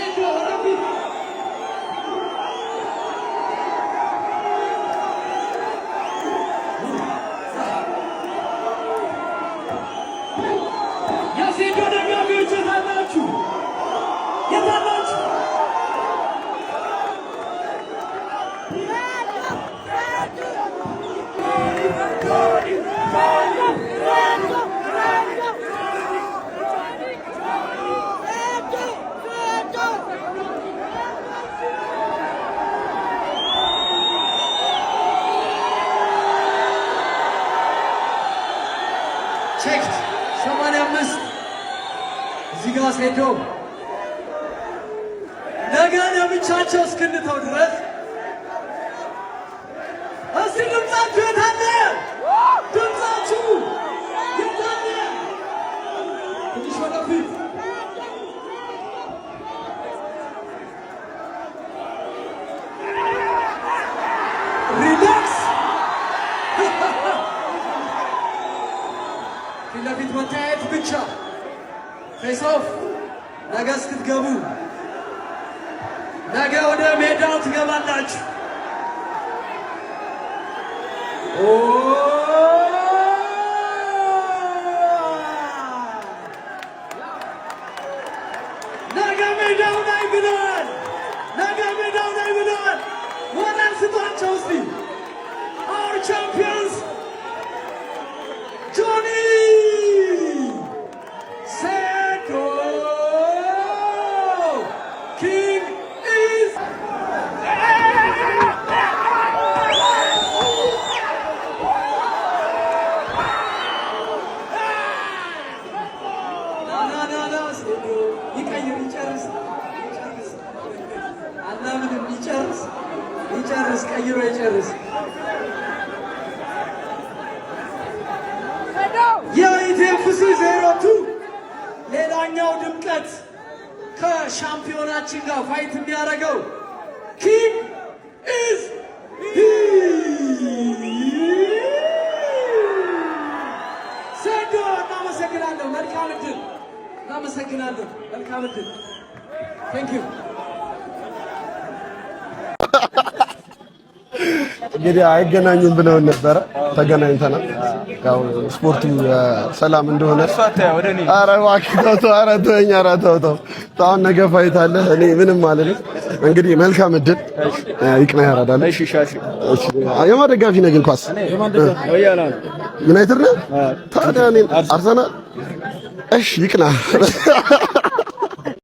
ሴዶ ወደፊት። የሴዶ ደጋፊዎች የት አላችሁ? የት አላችሁ? Checked 85። እዚህ ጋር ሴዶ ነገ ለብቻቸው እስክንተው ድረስ እስቲ ድምፃችሁ የት አለ? ድምፃችሁ የት አለ? ትንሽ ወደፊት። Relax። ፊት ለፊት መተያየት ብቻ፣ face off። ነገ እስክትገቡ፣ ነገ ወደ ሜዳው ትገባላችሁ። ኦ፣ ነገ ሜዳው ላይ ብለዋል። ነገ ሜዳው ላይ ብለዋል። ሞራል ስጧቸው እስቲ። Our champions ጆኒ፣ ሴዶ፣ King is ና ና ና ሴዶ ይቀይር፣ ይጨርስ፣ ይጨርስ። አናምንም። ይጨርስ፣ ይጨርስ፣ ቀይሮ ይጨርስ። የ ETFC 02 ሌላኛው ድምቀት ከሻምፒዮናችን ጋር fight የሚያደርገው King is here። ሴዶ እናመሰግናለን። መልካም እድል። እናመሰግናለን። መልካም እድል። Thank you። እንግዲህ አይገናኙም ብለውን ነበረ፣ ተገናኝተናል። ያው ስፖርቱ ሰላም እንደሆነ። ኧረ እባክህ ተው ተው፣ ኧረ ተወኝ፣ ኧረ ተው ተው። አሁን ነገ fight አለ። እኔ ምንም አልልም። እንግዲህ መልካም እድል፣ ይቅና ያራዳል። እሺ፣ የማን ደጋፊ ነህ ግን? ኳስ ዩናይትድ ነህ? ታዲያ እኔ አርሰናል። እሺ ይቅና።